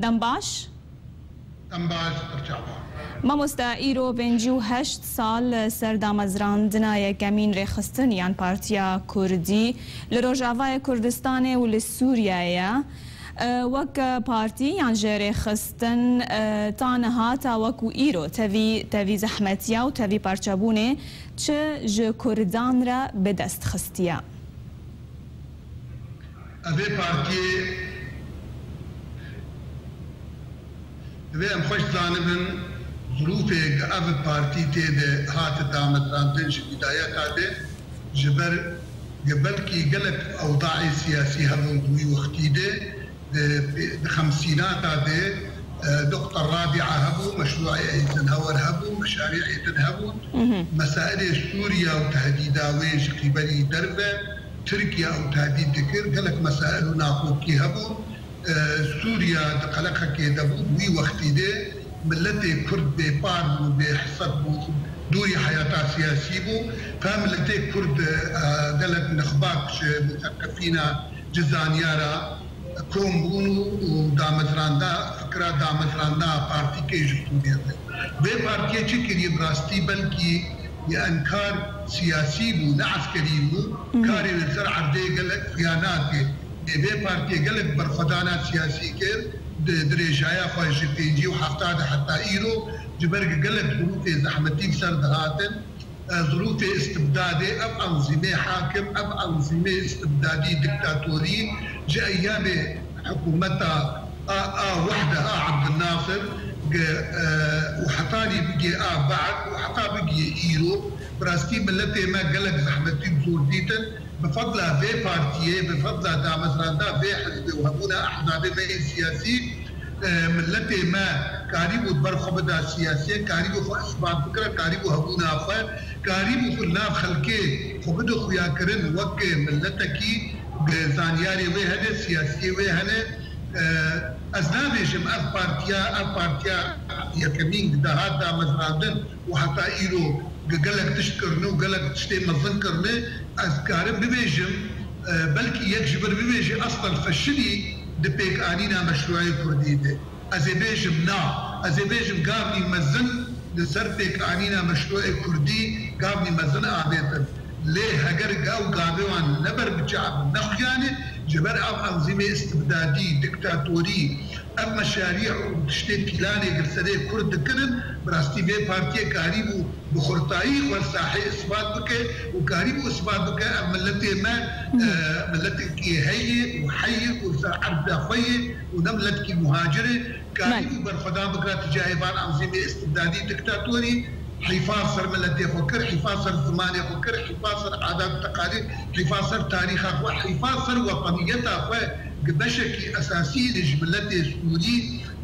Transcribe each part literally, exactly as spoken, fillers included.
Dem baş. Em baş, birçavan. Mamoste, îro pêncî û heşt sal ser damezrandina yekemîn rêxistin yan Partiya Kurdî li Rojavayê Kurdistanê û li Sûriyeyê ye. E, wek partî yan jê rêxistin, e, ta niha, ta wekû îro tevî, tevî zehmetiya û tevî parçebûnê çi ji Kurdan re bi dest xistiye? Evê partiyê, divê em xweş zanibin, zirûfê ku ev partî tê de hate damezrandin ji bidayeta de, ji ber ku belkî gelek ewdaê siyasî hebûn di wî wextî de, di, di xemsînata de, e, Doktor Rabîa hebû, meşrûê Eisenhower hebû, meşarîê din hebûn. Mesailê Sûriya û tehdîda wê ji qîbelî derve, Tirkiye ew tehdîd dikir, gelek mesail û naxokî hebûn. E, Sûriya di qeleqekê de bû, wî wextî de miletê Kurd bêpar bû, bêheseb bû, dûrî heyata siyasî bû. Ka miletê Kurd, e, gelek nexbak ji museqefîna, ji zanyara kom bûn û, û damezranda, fikra damezranda partîkê ji Sûriye de. Vê partiyê çi kiriye bi rastî? Belkî ye enkar siyasî bû, ne eskerî bû. Karê wê li ser erdê gelek xuya nake. Ê vê partiyê gelek berxwedana siyasî kir, di dirêjaya xwe ji pêncî û hefta de heta îro, ji ber ku gelek zirûfê zehmetî bi ser dihatin, e, zirûfê istibdadê, ev enzîmê hakim, ev enzîmê istibdadî, diktatorî ji eyyamê hikûmeta a, a Wehde a Ebdulnasir ge, e, û hetanî bigê a Be'd û heta bigê îro, bi rastî miletê me gelek zehmetî û zor dîtin. Bi fadla vê partiyê, bi fadla damezranda vê hizbê û hebûna ehzabê me yên siyasî, e, miletê me karîbû di ber xwe bida siyasiyê, karîbû xwe isbat bikira, karîbû hebûna xwe, karîbû xwe li nav xelkê xwe bide xuyakirin weke miletekî bi zanyarê wê hene, siyasiyê wê hene. E, ez nabêjim ev partiya, ev partiya yekemîn dihat damezrandin û heta îro ge-, gelek tişt kirine û gelek tiştê mezin kirine, ez karim bibêjim, e, belkî yek ji vir bibêje, eslen feşilî di pêkanîna meşrûeyê kurdî de. Ez ê bêjim na. Ez ê bêjim gavnî mezin li ser pêkanîna meşrûeyê kurdî gavnî mezin avêtin. Lê heger ew gavê wan ne berbiçav in, ne xuya ne, ji ber ev enzîmê istibdadî, diktatorî, ev meşarî û tiştê pîlanê li serê Kurd dikirin, bi rastî vê partiyê karîbû bi xurtayî xwe sahê isbat bike û karîbû isbat bike ev miletê me, e, miletekî heye û heye û ser erda xwe ye û ne miletekî muhacir e. Karîbû berxwedan bikira ti cihê van enzîmê istibdadî, diktatorî, hîfa ser miletê xwe kir, hîfa ser zimanê xwe kir, hîfa ser adat û teqalîd, hîfa ser tarîxa xwe, hîfa ser weteniyeta xwe, ki beşekî esasî ne ji miletê Sûrî,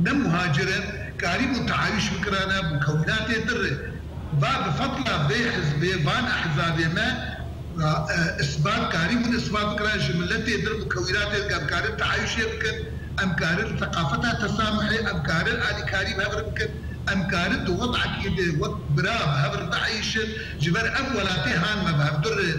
ne muhacir in, karîbû teayûş bikirane, mukewînatê dir re. Va bi fadla vê hizbê, van ehzabê me, e, isbat, karîbûn isbat bikira ji miletê dir mukewînatê, em karin teayûşê bikin, em karin seqafeta tesamuhê, em karin alîkarî bi hev re bikin, em karin di wedekî de wek bira bi hev re bieyşin, ji ber ev welatê han me bi hevdir re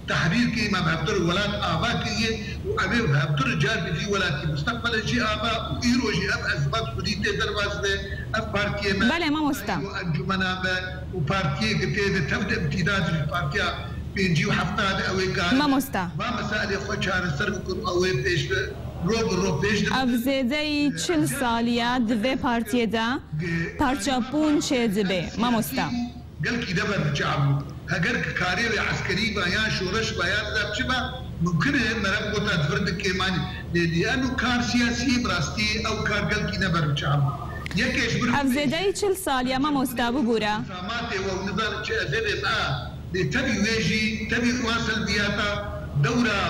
tehrîr kir, me bi hevdir welat ava kiriye û em ê bi hevdir car bi vî welatî musteqbele jî ava û îro jî ev ezbat xwedî tê derbas be, ev partiyê me, Belê, mamoste. Îro encûmena me û partiyê ki tê de tev de imtîdad ji partiya pêncî û hefta de ew ê karin Mamoste. va meselê xwe çareser bikin û ew ê pêş be, ro bi ro pêş de Ev zêdeyî çil salî ye di vê partiyê de parçebûn çê dibe, mamoste. Gelkî ne berbiçav bû. Heger ki karê wê eskerî ba yan şoreş ba yan zaf çi ba, mumkin e merem gota di vir dikê manî. Lê lê eno kar siyasî ye, bi rastî ew kar gelkî ne berbiçav bû. Yekê ji bir Ev zêdeyî çil sal ye, mamoste, bibûre. Zamatê we û nizanim çi ez ê bêm a. Lê tevî wê jî, tevî wan selviyata dewra,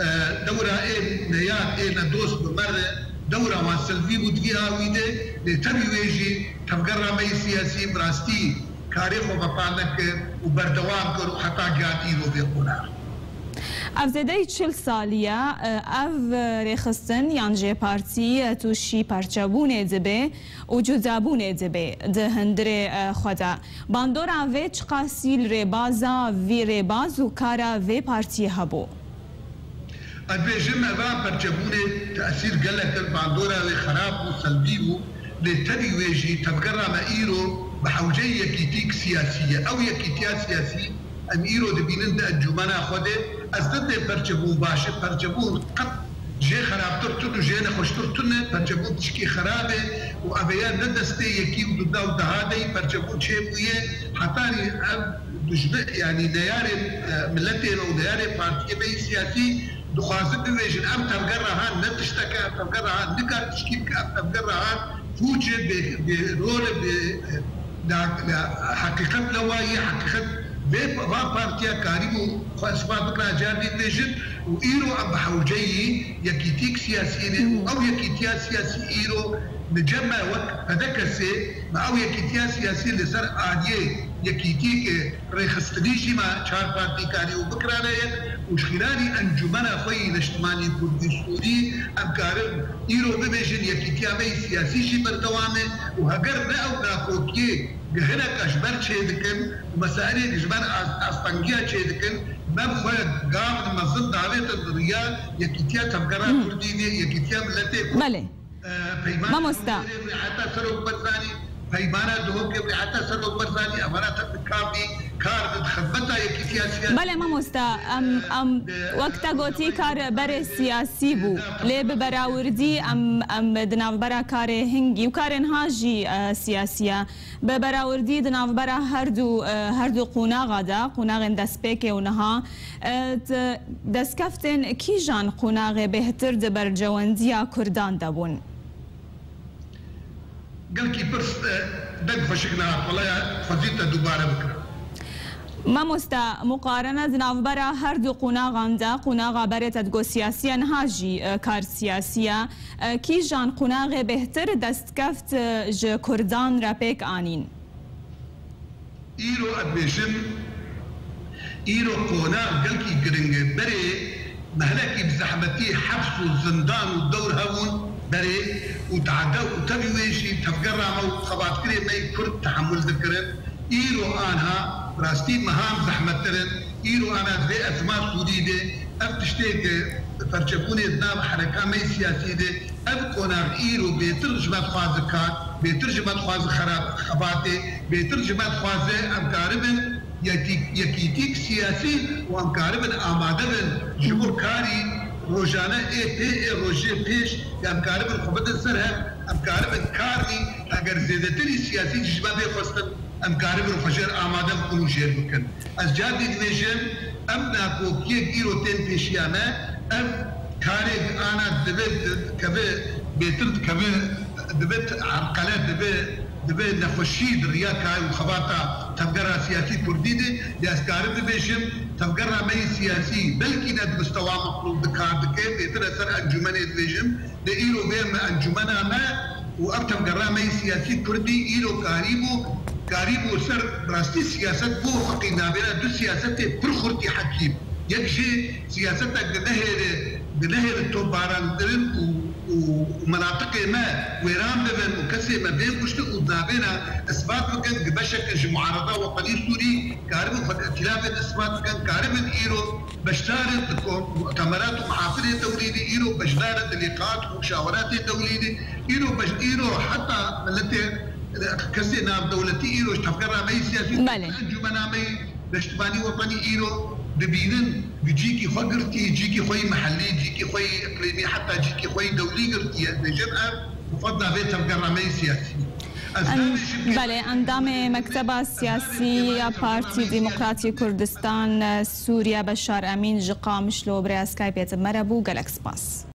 e, dewra ê neyar, ê nedost bi me re, dewra wan selvî bû di vî awî de, lê tevî wê jî tevgera me yê siyasî bi rastî karê xwe vepa nekir û berdewam kir û heta gihan îro vê qonax. Ev zêdeyî çil salî ye, ev rêxistin yan jê partî tûşî parçebûnê dibe û cudabûnê dibe di hundirê xwe de. Bandora vê çiqasî li rêbaza vî rêbaz û kara vê partiyê hebû? Ez bêjim, eva perçebûnê tesîr gelek in, bandora wê xerab bû, selbî bû, lê tevî wê jî tevgera me îro bi hewceyî yekîtîk siyasî ye. Ew yekîtiya siyasî em îro dibînin di encûmena xwe de. Ez ne dê perçebûn baş e, perçebûn qet jê xerabtir tune û jê nexweştir tune, perçebûn tişkî xerab e û ev ya ne destê yekî û duda û deha de yî perçebûn çêbûye. Hetanî ev dijmin, yanî neyarê, e, miletê me û neyarê partiyê me yî siyasî dixwazin bibêjin, ev tevgera han ne tiştek e, ev tevgera han nikar tişkî bike, ev tevgera han pûç e, bê, bê rol e, bê, e, da, da, heqîqet ne wa ye, heqîqet vê, va partiya karîbû xwe ispat bikira, car dî dibêjin û îro em bi hewceyî yekîtîk siyasî ne û ew yekîtiya siyasî îro li cem me wek P D K'ê me ew yekîtiya siyasî li ser aliyê yekîtîk rêxistinî jî me çar partî karî û bikirane ye û ji xîlalî encûmena xwe yî neştimanî kurdî sûrî em karin îro bibêjin yekîtiya me yî siyasî jî berdewam e û heger ne ew nakokiyê gihineke ji ber çêdikin û mesailê ji ber as-, astengiya çêdikin, me bi xwe gav mezin davêtin riya yekîtiya tevgera kurdî de, yekîtiya miletê kurd. Belê. E, peymana Mamoste. Hewlêrê bi riayeta Serok Barzanî, peymana Duhokê bi riayeta Serok Barzanî, evana te bi kavî kar di xizmeta yekîtiya siyasî. Belê mamoste, em, em, wek te gotî kar berê siyasî bû. Lê bi berawirdî em, em di navbera karê hingî û karên ha jî, e, siyasî ye. Bi berawirdî di navbera her du, e, her du qonaxa de, qonaxên destpêkê û niha, e, t-, destkeftên kîjan qonaxê bêhtir di berjewendiya kurdan de bûn? Gelkî pirs, e, deng xweşik nehat, wela ya xwezî te dubare bikim. Mamoste, muqarene di navbera her du qonaxan de, qonaxa berê te digot siyasî ye, niha jî, e, kar siyasî ye. E, kîjan qonaxê bêhtir dest keft, e, ji kurdan re pêk anîn? Îro ez bêjim, îro qonax gelkî giring e. Berê mehlekî bi zehmetî heps û zindan û dewr hebûn berê û te'de û tevî wê jî tevgera me û xebatgirê me yî kurd tehemûl dikirin. Îro anha rastî mehan zehmettir in. Îro ana di vê ezma Sûrî de ev tiştê ku perçebûnê di nav hereka me yî siyasî de, ev qonax îro bêtir ji me dixwaze kar, bêtir ji me dixwaze xerab-, xebatê, bêtir ji me dixwaze em karibin yekî-, yekîtîk siyasî û em karibin amade bin ji bo karî rojane ê pê ê rojê pêş, em karibin xwe bidin ser hev, em karibin karî, eger zêdetirî siyasî ji me bê xwestin, em karibin xwe jêr amade bikin û jêr bikin. Ez car dî dibêjim, ev nakokiyek îro tên pêşiya me, ev karê ana dibe, dikeve bêtir, dikeve, dibe erqele, dibe, dibe nexweşî di riya kar û xebata tevgera siyasî kurdî de. Lê ez karim bibêjim, tevgera me yî siyasî belkî ne di mistewa metlûb di kar dike, bêtir ez ser encûmenê dibêjim, lê îro vê me encûmena me û ev tevgera me yî siyasî kurdî îro karîbû, karîbû ser rastî siyaset bo feqî navêna du siyasetê pir xurtî hekîm. Yek jî siyasetek di nehêle, di nehêle topbarandirin û, û, û menatiqê me wêran bibin û kesê me bên kuştin û di navêna isbat bikin, di beşeke ji muarada wetenî Sûrî karibin xwe di îtilafê de isbat bikin, karibin îro beşdar in di kom-, mu'temerat û mehafilê dewlî de, îro beşdar in di lîqat û muşaweratê dewlî de, îro beş-, îro heta miletê, kesê navdewletî îro ji tevgera me yî siyasî, Belê. encûmena me yî neştimanî wetenî îro dibînin, bi cîkî xwe girtî, cîkî xwe yî mehellî, cîkî xwe yî iqlîmî, heta cîkî xwe yî dewlî girtiye. Dibêjin ev bi fedla vê tevgera me yî siyasî. Ez Em, nabêjim ku belê, endamê Mekteba Siyasî ya Partî Demokratî Kurdistan, e, Sûriye, Beşar Emîn ji Qamişlo bi rêya Skypeê di me re bû. Gelek spas.